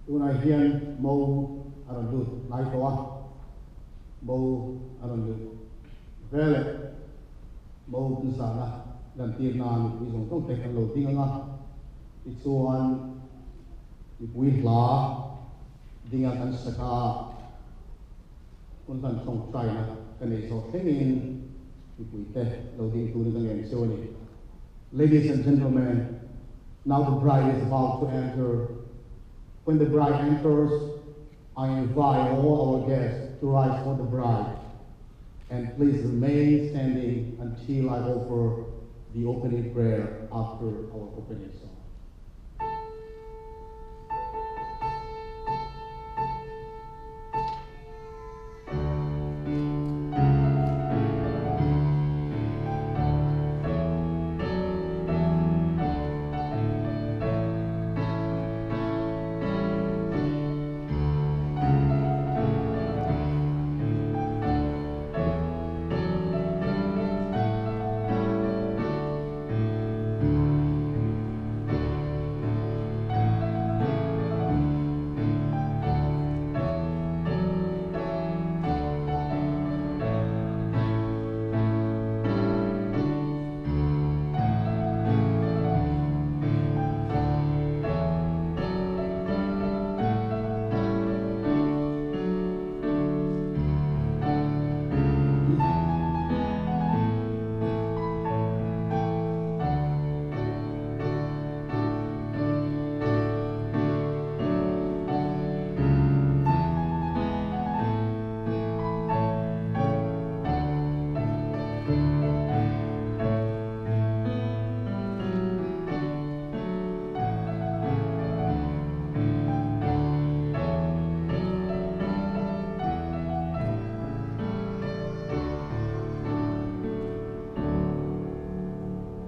Tunah hian mo a rawn lut hnai tawh a, mo a rawn luh veleh mo zahna lantir nan mipui zawng zawng te kan lo ding ang a, tichuan mipui hla dinga kan sak a, hun hlan tawngtaina ka nei zawh thlengin mipui te lo ding turin ka ngen cheu a ni. Ladies and gentlemen, now the bride is about to enter. When the bride enters, I invite all our guests to rise for the bride. And please remain standing until I offer the opening prayer after our opening song.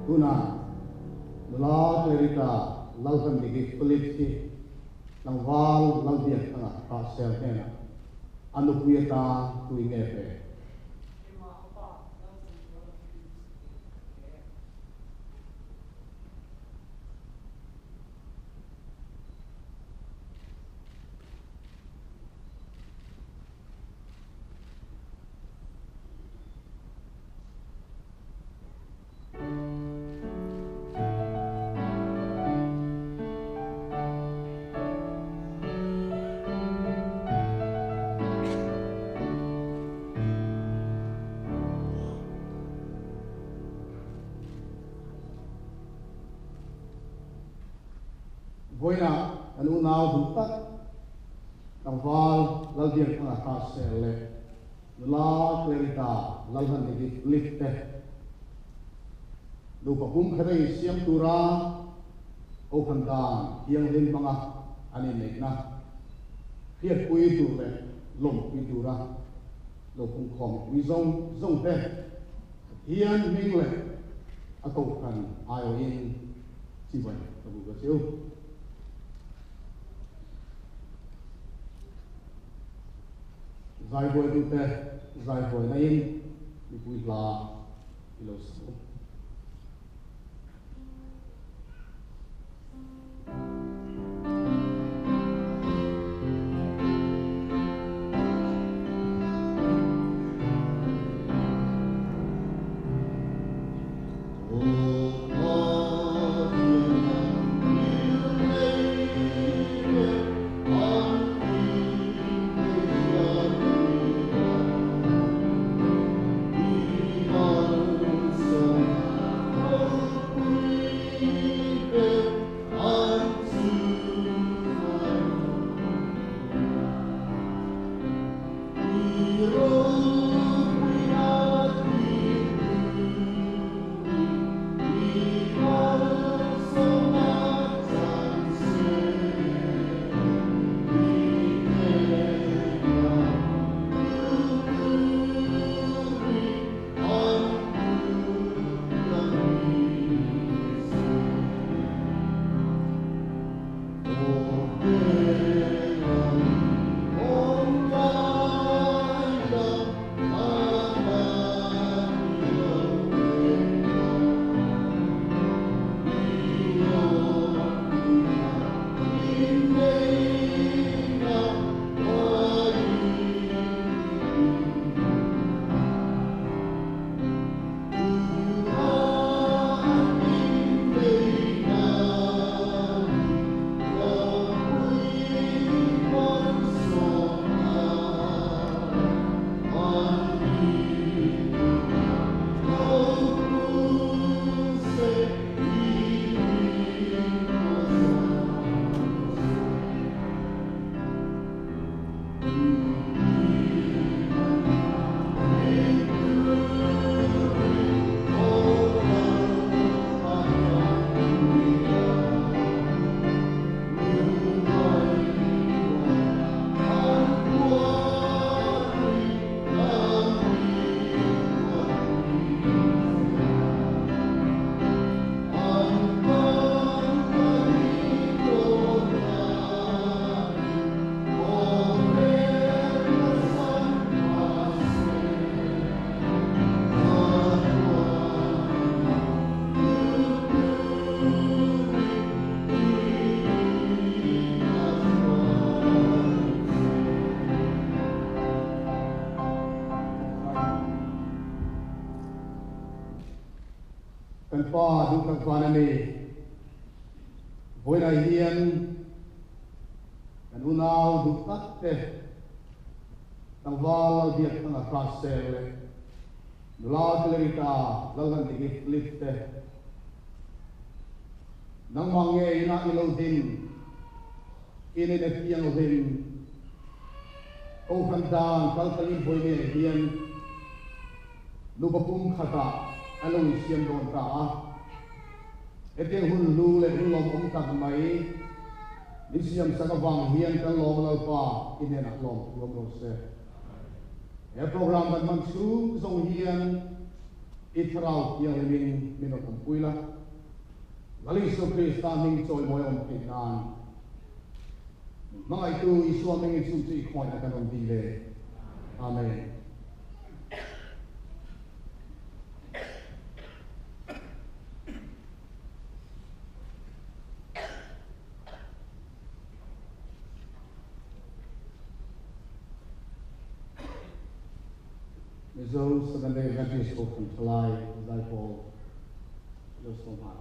Tunah nula Clarita Lalhlamdiki Phillips hi tlangval Lalbiakthanga Russell hnenah a nupui atan tui nge pe? Vawiinah kan unau duh tak tlangval Lalbiakthanga Hraser leh Nula Clarita Lalhlanegi Philip te nupa pum khat a insiam tura Kohhran dan thianghlim hmanga an inneihna hriatpui tur leh lawmpui tura lo pungkhawm mipui zawng zawng te Pathian hming leh a Kohhran aiawhin chibai ka buk a che u. Zaibuaitute zaibuaina in mipui hla i lo sa u. tak vana mi vawiinah hian kan unau duh tak te tlangval Lalbiak Thanga Hrasel leh nula Clarita Lalhlandiki Philip te nangmah nge inah i lo din in in a thianghlim Kohhran dan kaltangin vawiinah hian Nupa pum khatah a lo insiam dawn ta a. Hetiang hun hlu leh hun lawmawm tak mai min siamsak avang hian kan lawm Lalpa i hnenah lawm thuam rawh se. He program kan hman chhung zawng hian i Thlarau Thianghlimin min rawn awmpui la. Lal Isua Krista hming chawimawi a awm theih nan min hmangaihtu Isua hmingin chung chu i khawngaihna kan rawn dil e. Amen. Mizo Seventh-day Adventist Kohhran Thalai Zaipawl Joseph Hmar.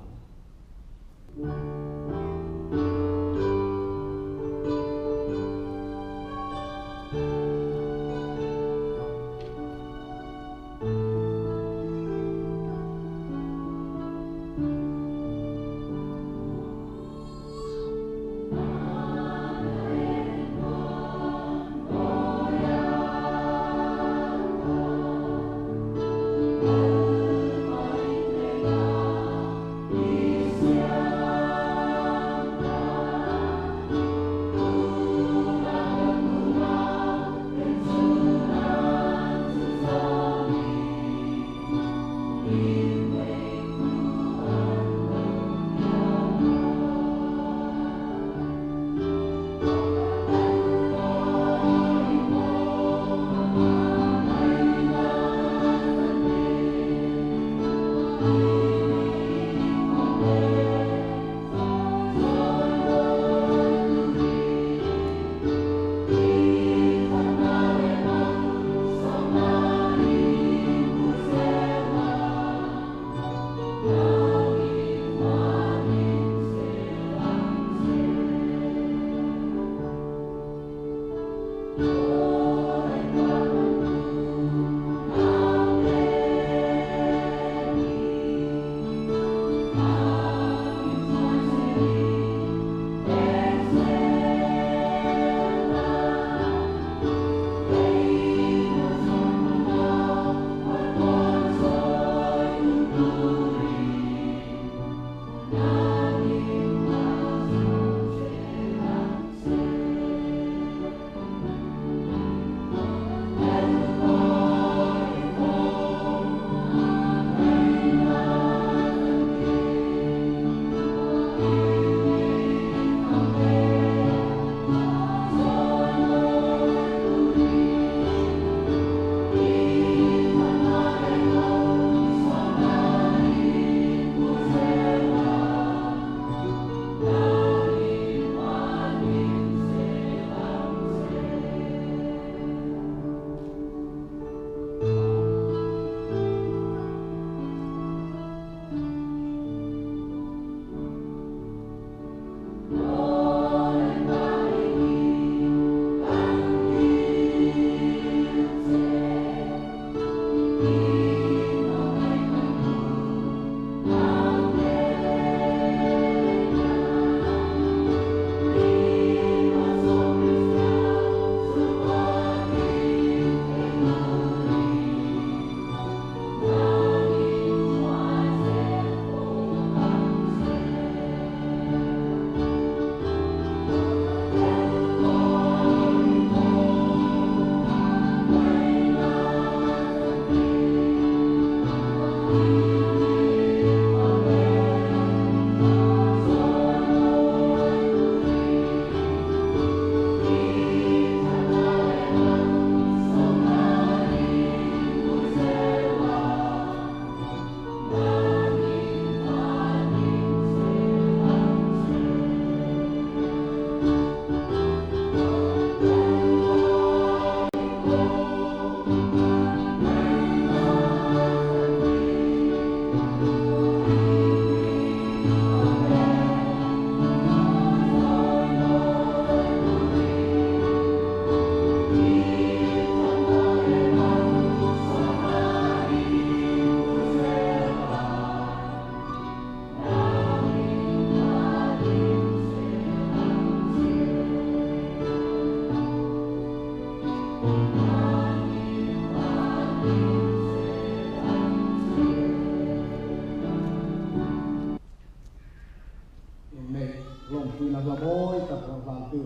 Inneih lawmpuina hla mawi tak rawn hlantu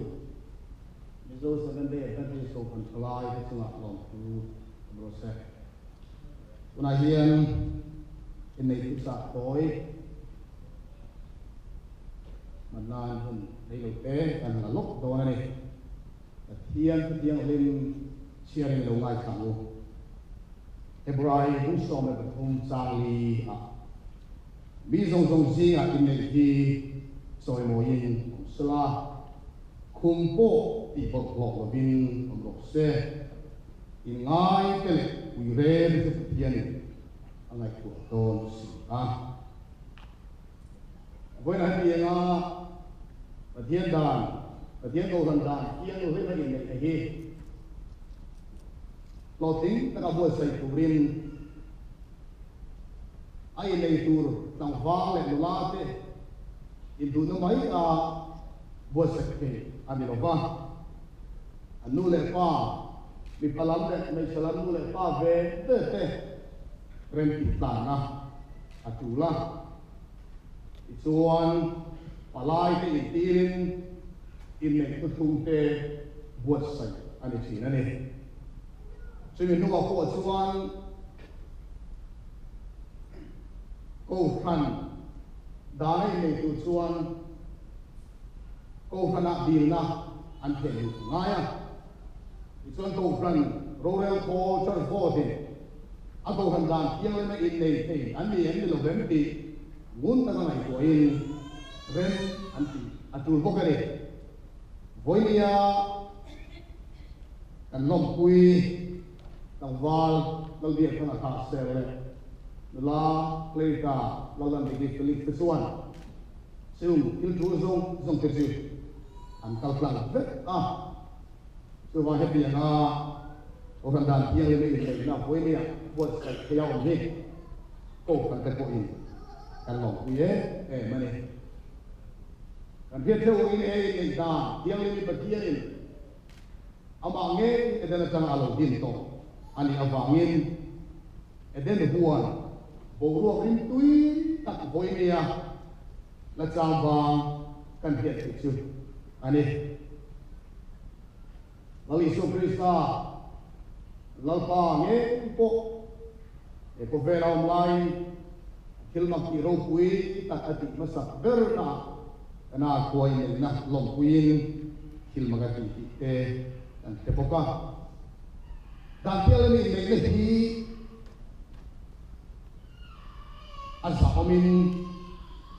Mizo Seventh Day Adventist Kohhran Thalai te chungah lawmthu awm rawh se. Tunah hian inneih thuchah tawi hman nan hun rei lo te kan la lawk dawn a ni. Pathian Thutianghlim chhiarin lo ngaithla ang u. Hebrai bung 13 chang li ah mi zawng zawng zingah inneih hi chawimawiin awm sela, khum pawh tih bawlhhlawh lovin awm rawh se. Inngai te leh ui rel chu Pathianin a ngaihtuah dawn si a. Vawiin hetianga Pathian dan, Pathian Kohhran dan thianghlim a inneihna hi hlawhtling taka buatsaih turin a innei tur tlangval leh nula te induhna mai a buatsaih thei a ni lo va. An nu leh pa, mipa lam leh hmeichhe lam nu leh pa ve ve te remtih tlanna a tul a. Tichuan, palai te intirin inneih thuthlung te buatsaih a ni thin a ni. Chumi hnungah pawh chuan Kohhran dana innei tur chuan Kohhranah dilna an theh luh ngai a. Tichuan Kohhran rorel khawl Church Board in a Kohhran dan thianglema innei thei an ni em ni lo vem tih ngun taka ngaihtuahin rem an tih a tul bawk a ni. Vawinia kan lawmpui tlangval Lalbiakthanga kha ser leh nula Clarita Lallandiki Felix te chuan chung thil tul zawng zawng te chu an kal tlang vek a. Chuvang hetianga Kohhran dan thianghlim a inneihna vawinia buatsaih theih a awm hi Kohhran te pawhin kan lawmpui em em a ni. Kan hriat theuh angin e inneih dan thianghlim hi Pathianin amah ngei Eden atanga a lo din tawh a nih avangin Eden huan boruak rimtui tak vawinia la chang vang kan hriat theih chu a ni. Lal Isua Krista, Lalpa ngei pawh he khawvela awm laiin a thil mak tih ropui tak a tih hmasak bernaah kan a khuai neihna lawmpuiin thil mak a tih tih te kan hre bawk a. Dan pial a nih neihna hi a zahawmin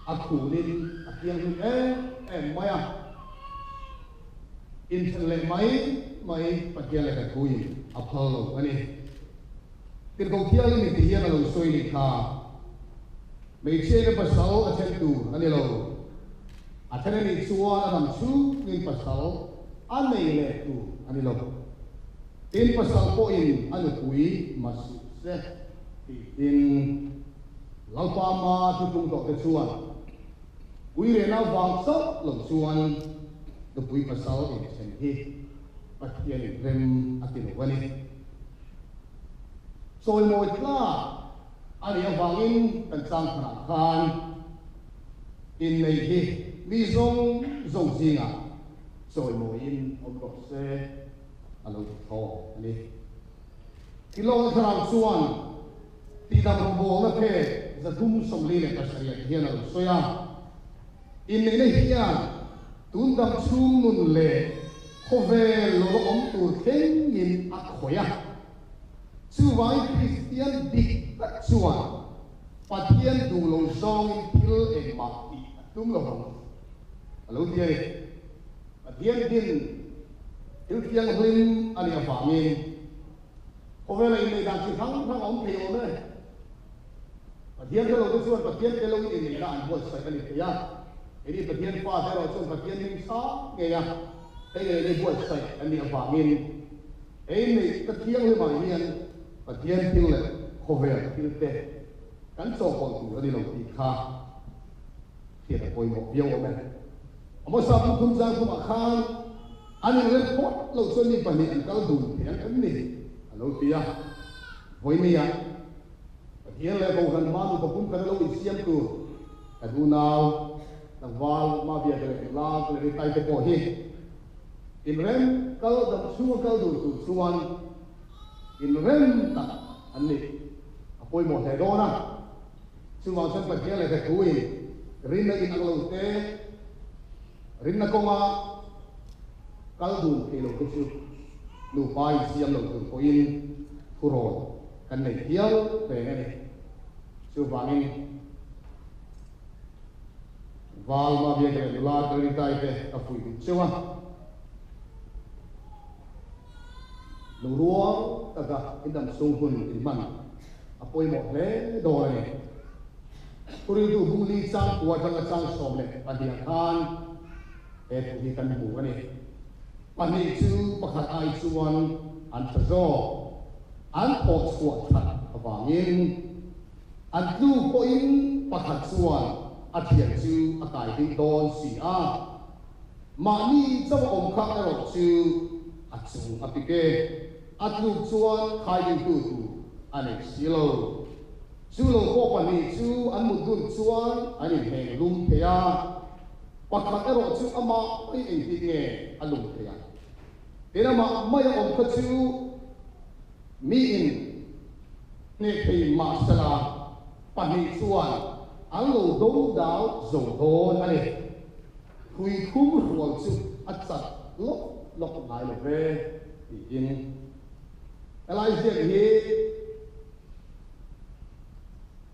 a khunin a thianghlim em em mai a. Inthen leh mai mai Pathian leh ka thuin a phal lo a ni. Tirhkoh Thianghlim in ti hian a lo sawi nih kha, Hmeichhiain a pasal a then tur a ni lo. A then a nih chuan a dam chhungin pasal a nei leh tur a ni lo. Tin, pasal pawhin a nupui ma suh se tiin Lalpa ma thutlung tawhte chuan Uirena vang chauh lo chuan nupui pasal inthen hi Pathianin rem a ti lo a ni. Chawimawi tlak a nih avangin kan chang thanah khan inneih hi mi zawng zawng zingah chawimawiin awm rawh se a lo ti thlawk a ni. Tilawna thlarau chuan Tihdam rawngbawlna pek 347 hian a lo sawi a, Inneihna hian tun dam chhung nun leh khawvel lo la awm tur thlengin a khawih a. Chuvangin Kristian dik tak chuan Pathian duh lo zawngin thil engmah tih a tum lo vang a lo ti a ni. Pathian din thil thianghlim a nih avangin Khawvela inneih dan chi hrang hrang a awm thei awm e. Pathian hre lote chuan Pathian te loin inneihna an buatsaih a ni thei a. Keini Pathian fate erawh chuan Pathian hming chhang ngei a hei leh ni buatsaih an nih avangin he inneih ka thianghlimah hian Pathian thil leh khawvel thil te kan chawhpawlh tur a ni lo tih kha hriat a pawimawh viau awm e. Amosa Puthum Zangkhumah khan An inrem phawt loh chuan mi pahnih an kal dun thei ang em ni? a lo ti a. Vawinia Pathian leh Kohhran hma nupa pum khat a lo insiam tur kan unau. tlangval Mabiaka leh nula Clarita te pawh hi inrem kal dam chhunga kal dun tur chuan inrem tak an nih a pawimawh hle dawn a. Chuvang chuan Pathian leh Hrethuin rinna inang lo te, rinna kawnga kal dun thei lo te chu nupa insiam lo tur pawhin thurawn kan nei hial reng a ni. Chuvangin Val Mabiaka leh nula Claritai te ka fuih duh cheu a. Lungrual taka indam chhung hun inhman a pawimawh hle dawn a ni. Thuriltu Bungli changkua atanga chang 12 ah khan he thu hi kan hmu a ni. Pahnih chu pakhat ai chuan an tha zawk. An thawh chhuah that avangin an tluk pawhin pakhat chuan a thian chu a kai ding dawn si a. Mahni chauh a awm kha erawh chu a chung a pik e. A tluk chuan khaidingtu tur a nei si lo. Chu lo pawh pahnih chu an mut dun chuan an inheng lum thei a, pakhat erawh chu amah mai engtin nge a lum thei ang? Tin, amah mai a awm kha chu miin hneh thei mahsela pahnih chuan an lo do dal zo dawn a ni. Hui thum hrual chu a chat lawk lawk ngai lo ve, tiin helai ziak hi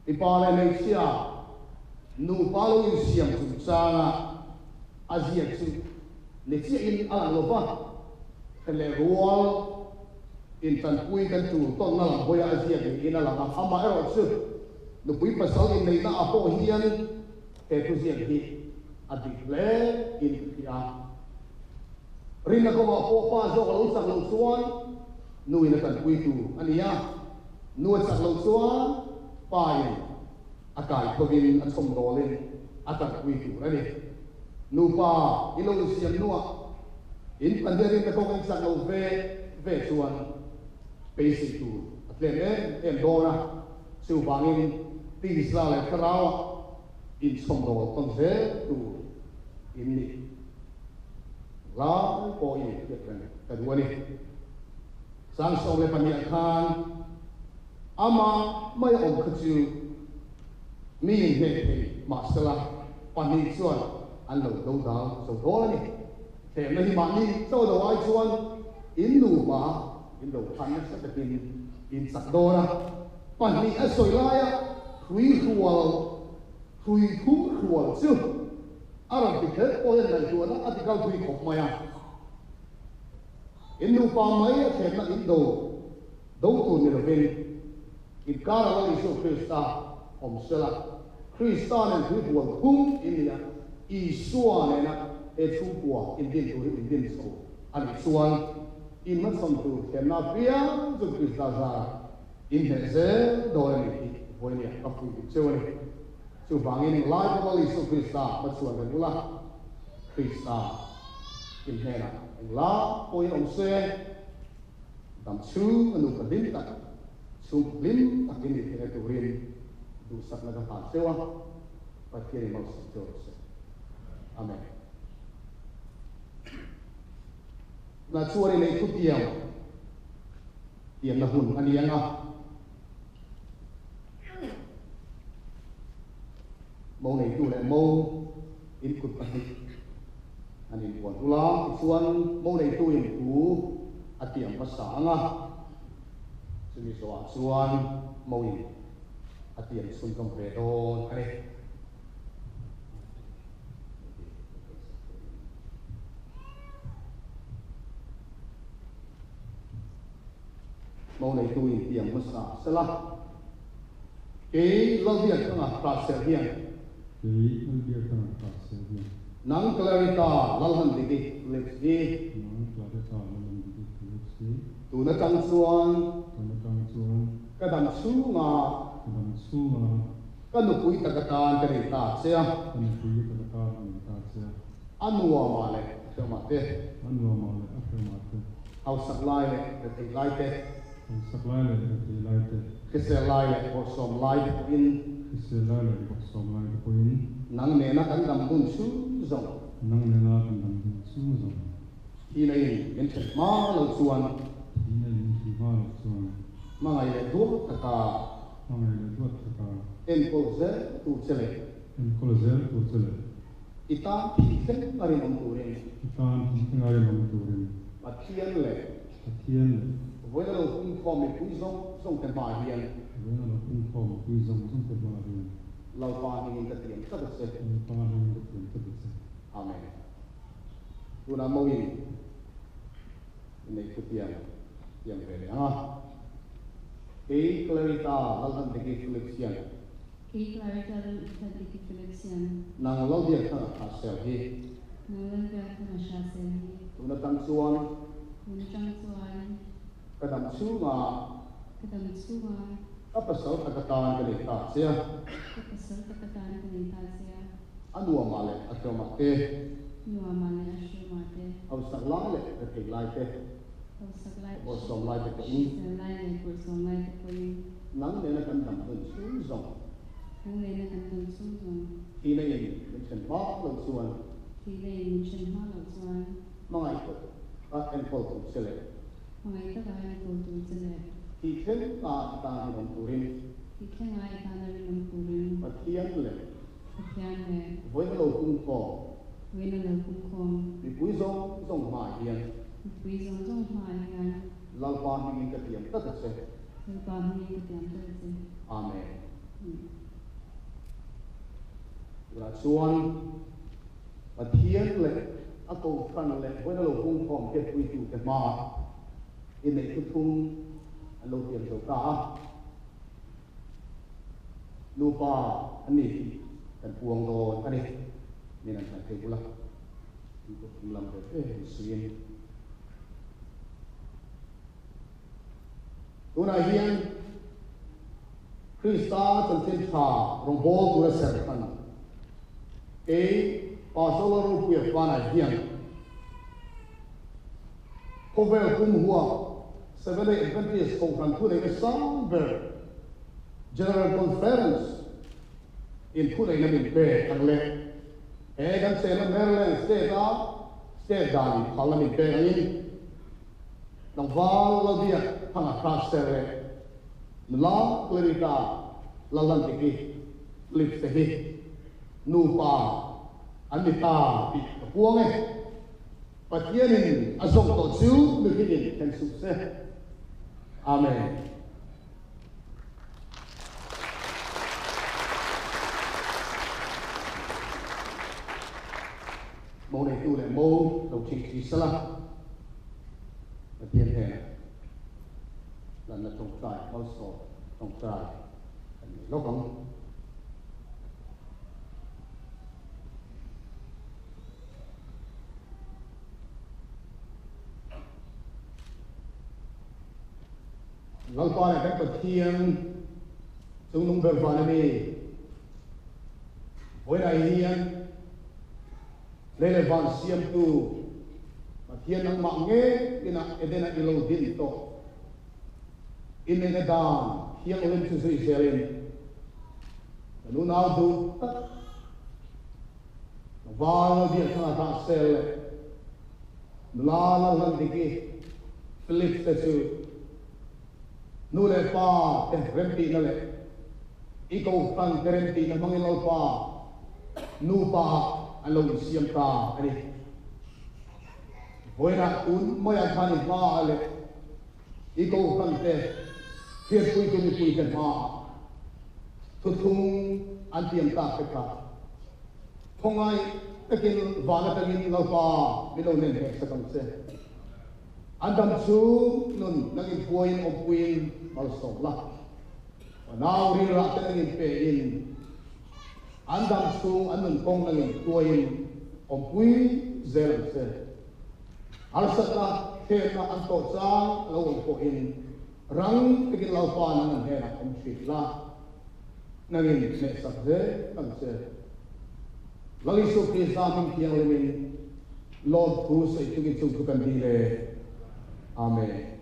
mipa leh hmeichhia nupa lo insiam chungchanga a ziak chu ni chiahin a lang lo va, then leh rual intanpui kan tul tawnna lam hawiah a ziak niin a lang a, amaherawhchu nupui pasal inneihna ah pawh hian He thuziak hi a dik hle in ka hria. Rinna kawngah pawh pa zawk a lo chak loh chuan nu in a tanpui tur a ni a, nu a chak loh chuan pa in a kai thovin a chhawmdawlin a tanpui tur a ni. Nupa i lo insiam hnuah in pahnih rinna kawng in chak loh ve ve chuan beisei tur a tlem em em dawn a. Chuvangin tisa leh thlarauah inchhawmdawl tawn zel tur in nih lai pawh i hriat reng ka duh a ni. Chang 12 ah khan amah mai a awm kha chu mi inhneh thei mahsela pahnih chuan an lo do dal zo dawn a ni. Thlemna hi mahni chaw do ai chuan in nupa In lo phan nasa takin in chak dawn a, pahnih a sawi laia hrui hrual, hrui thum hrual chu a rawn ti kher pawh hian ngaihtuahna a ti kal thui khawp mai a. In nupa mai a thlenna in do do tur ni lovin inkara Lal Isua Krista awm sela, Krista nen hrui hrual thum in ni a, Isua nena he chhungkua in din tur hi in din chho a nih chuan, In hmachhawn tur thiamna apiang chu Krista zara inhneh zel dawn a ni tih vawinia ka fuih duh cheu a ni. Chuvangin englai pawh Lal Isua Krista hmachhuan reng ula, Krista inhnenah englai pawhin awm se, dam chhung a nupa hlim tak, chhungkaw hlim tak in nih theihna turin duhsakna ka hlan cheu a, Pathianin malsawm cheu rawh se. Amen. Na chuan i neih thutiam tiamna hun a ni ang a. Mo neitu leh mo in kut pahnih an inbuan ula, tichuan mo neituin thu a tiam hmasa ang a, chumi zawhah chuan mo in a tiam chhunzawm ve dawn a ni. Mo neitu in tiam hmasa sela, kei Lalbiakthanga Hratser hian. Kei Lalbiakthanga Hratser hian. Nang Clarita Lalhandiki Phillips hi. Nang Clarita Lalhandiki Phillips hi. Tun atang chuan. Tun atang chuan. Ka dam chhunga. Ka dam chhunga. Ka nupui tak atan ka nei ta che a. Ka nupui tak atan ka nei ta che a. A nuamah leh a hremah te. A nuamah leh a hremah te. Hausak lai leh retheih lai te. Hausak lai leh rethei lai te. Hrisel lai leh bawrhsawm lai te pawhin. Hrisel lai leh bawrhsawm lai te pawhin. Nang nena kan dam dun chhung zawng. Nang nena kan dam dun chhung zawng. Thina in min then hma lo chuan. Thina in min then hma lo chuan. Hmangaih leh duat taka. Hmangaih leh duat taka. Enkawl zel tur che leh. Enkawl zel tur che leh. I tan thih thleng a rinawm turin. I tan thih thleng a rinawm turin. Pathian leh. Pathian leh. Vawiina lo pungkhawm mipui zawng zawng te hmaah hian. Vawiina lo pungkhawm mipui zawng zawng te hmaah hian. Lalpa hmingin ka tiam tlat a che. Lalpa hmingin ka tiam tlat a che. Amen. Tunah Moin i neih thu tiam tiam ve leh ang a. Kei Clarita Lalhlandiki Phillips hian. Kei Clarita Lalhlandiki Phillips hian. Nang Lalbiakthanga Hrassel hi. Nang Lalbiakthanga Hrassel hi. Tun atang chuan. Tun atang chuan. Ka dam chhunga. Ka dam chhunga. Ka pasal tak atan ka nei ta che a. Ka pasal tak atan ka nei ta che a. A nuamah leh a hreawmah te. Nuamah leh a hreawmah te. Hausak lai leh rethei lai te. Hausak lai. Bawrhsawm lai te pawhin. Hrisel lai leh bawrhsawm lai te pawhin. Nang nena kan dam dun chhung zawng. Nang nena kan dam chhung zawng. Thihna in min then hma loh chuan. Thihna in min then hma loh chuan. Hmangaih taka enkawl tur che leh. Hmangaih taka enkawl tur che leh. Thih thleng a i tan rinawm turin. Thih thleng a i tan a rinawm turin. Pathian leh. Pathian leh. Vawiina lo pungkhawm. Vawiina lo pungkhawm. Mipui zawng zawng hmaah hian. Mipui zawng zawng hmaah hian. Lalpa hmingin ka tiam tlat a che. Lalpa hmingin ka tiam tlat a che. Amen. Tunah chuan Pathian leh a kohhran leh vawiina lo pungkhawm hriatpuitute hmaah inneih thuthung an lo tiam zo ta a. Nupa an ni tih kan puang dawn a ni. Min an hnaih thei bula in kut thum lam ve ve in suiin. Tunah hian Krista chanchin tha rawngbawl tura ser hran kei Pastor Lalropuia Fanai hian khawvel pum huap Seventh-day Adventist Kohhran thuneihna sang ber General Conference in thuneihna min pek ang leh he kan chenna Maryland State-a State dan in phalna min pek angin tlangval Lalbiak Thanga Hraster leh nula Clarita Lallandiki Phillips te hi nupa an ni ta tih ka puang e. Pathianin a zawng tawh chu mihringin thlen suh se. Amen. Mo neitu leh mo lo thingthi sala Pathian hnenah lanna tawngtai malsawm tawngtai kan nei lawk ang. Lalpa leh kan Pathian chungnung ber van a ni. Vawiinah hian lei leh van siamtu Pathian nangmah ngei inah Eden-ah i lo din tawh. Inneihna dan thianghlim chu zui zelin kan unau duh tak Val Biakthanga dah sel leh nula Lalhlandiki Phillips te chu nu leh pa te remtihna leh i kohhran te remtihna hmangin Lalpa nupa ah an lo insiam ta a ni. Vawiinah tun maiah khan i hmaah leh i kohhran te hriatpuitu mipuite hmaah thuthlung an tiam tak te kha khawngaih takin van atangin Lalpa min lo nen hek sak ang che. An dam chhung nun nangin puaiin awmpuiin malsawm la. Nau rilrah te nangin pein an dam chhung an nun kawng nangin puaiin awmpui zel ang che. Harsatna thlenna an tawh chang a lo awm pawhin rang takin Lalpa nang an hnenah awm thin la, nangin hnehsak zel ang che. Lal Isu Krista hming thianghlimin lawmthu sawi chungin chung thu kan dil e. Amen.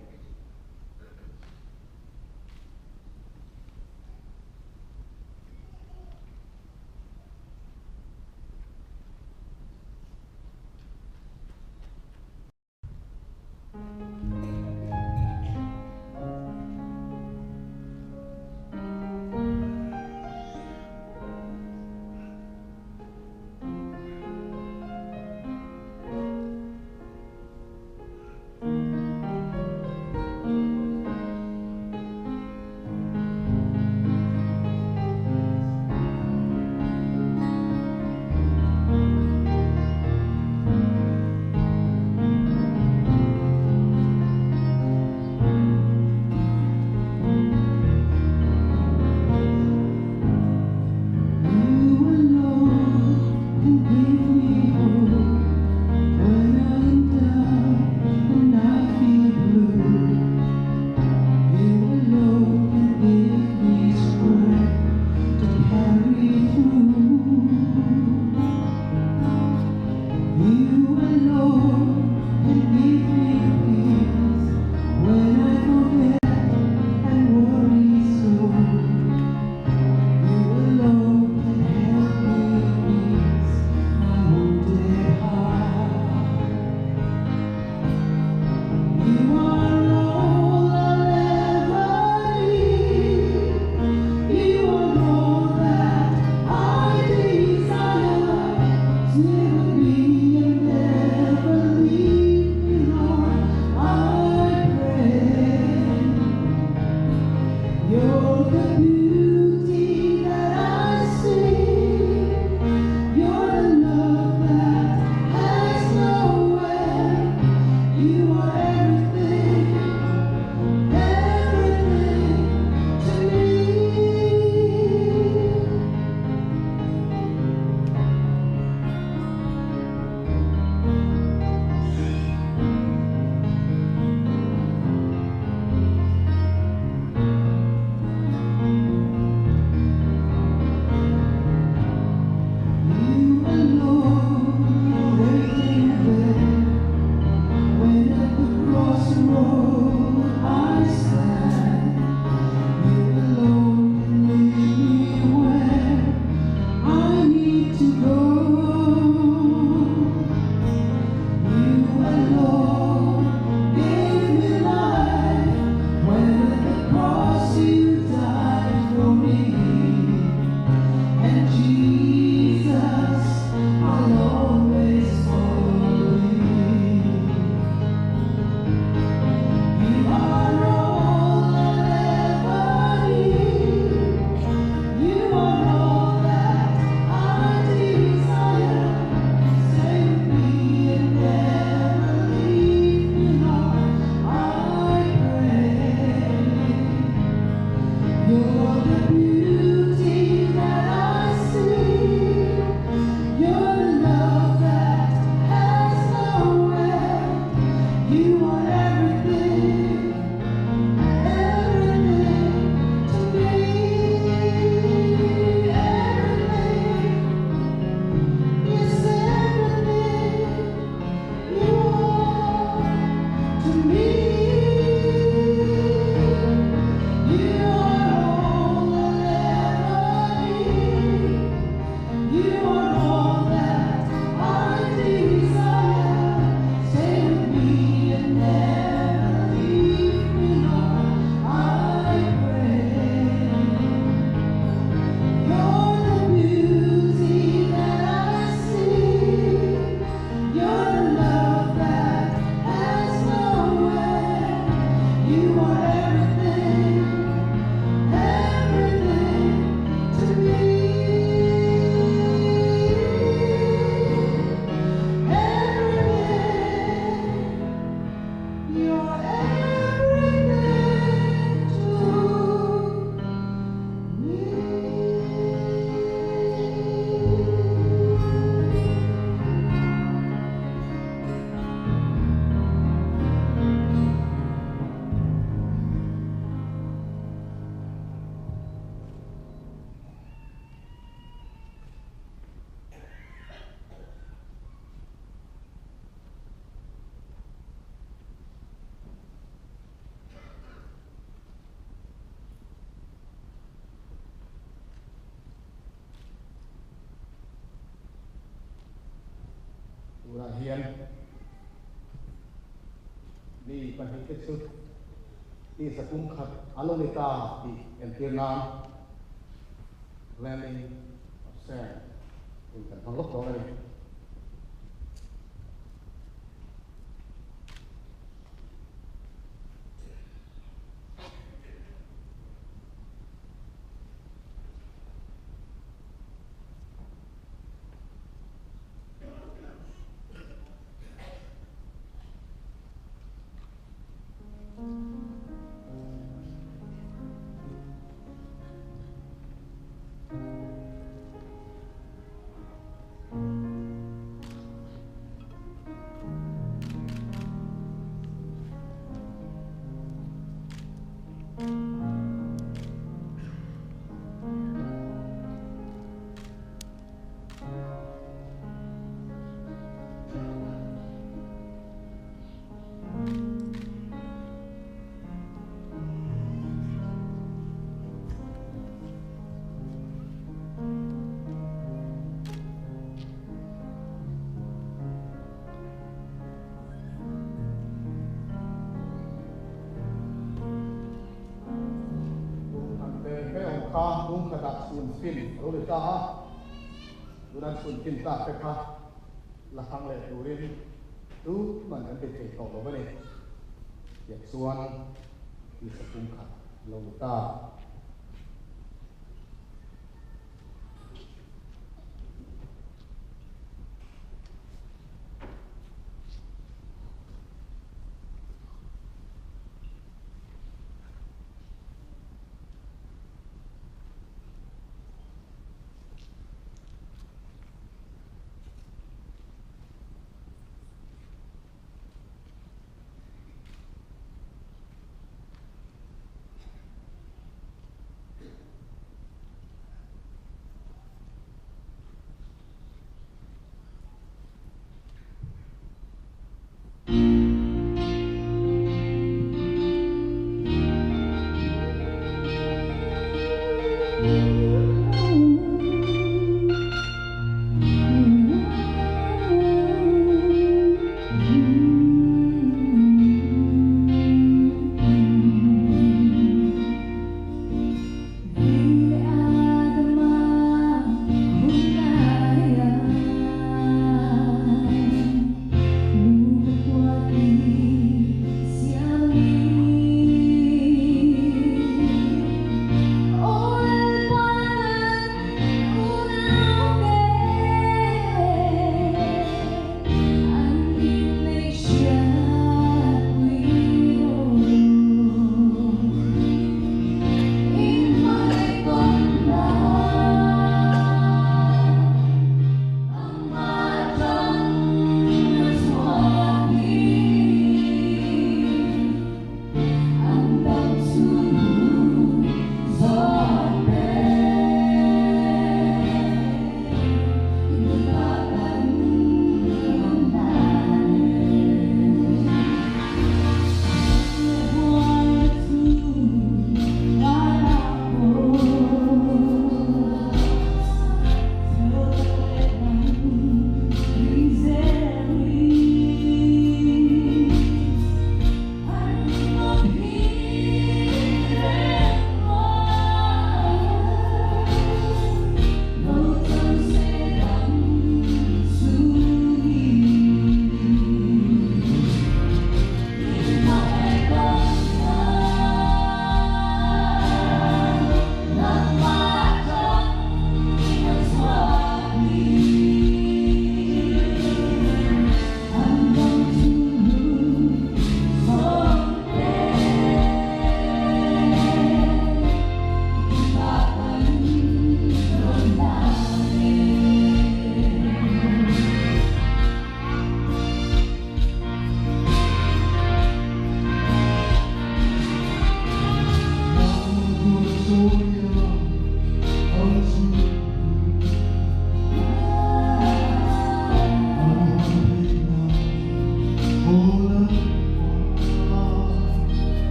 You alone can give me peace when I forget and worry so. You alone can help me ease my wounded heart. You are all I'll ever need. You are all that I desire. Stay with me and never leave me, Lord, I pray. You're the beauty that I see. You're the love that has no end. You are everything, everything to me. You alone are waiting there when at the crossroad I stand. You alone can lead me where I need to go. You alone gave me life when at the cross you died for me. And Jesus, I'll always follow you. You are all I'll ever need. You are all that I desire. Stay with me and never leave me, Lord, I pray. You're the beauty that I see. You're the love that has no end. You are everything, everything to me. Everything, yes, everything you are to me. You are all I'll ever need. You are all that I desire. Stay with me and never leave me, Lord, I pray. You're the beauty that I see. You're the love that has no end. You are everything, everything to me. Everything, you're everything to me. Tunah hian mi pahnihte chu tisa pum khat an lo ni ta tih entir nan Landing of Sand hun kan hmang lawk dawn a ni. chhun fin a lo ni ta a, tuna an chhun fin tak te kha la hrang leh turin tuman kan be thei tawh lo a ni. Tiah chuan tisa pumkhat a lo ni ta.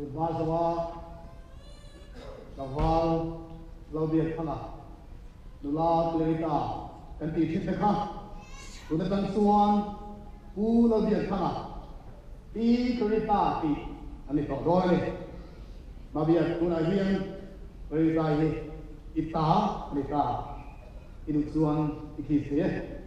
Tun hma zawnga tlangval lo biak thanga nula Clarita kan tih thin te kha tun atang chuan Pu lo biak thanga Pi Clarita tih a ni tawh dawn a ni. Mabiak tunah hian Clarita hi i ta a ni ta, i duh chuan i kiss thei e.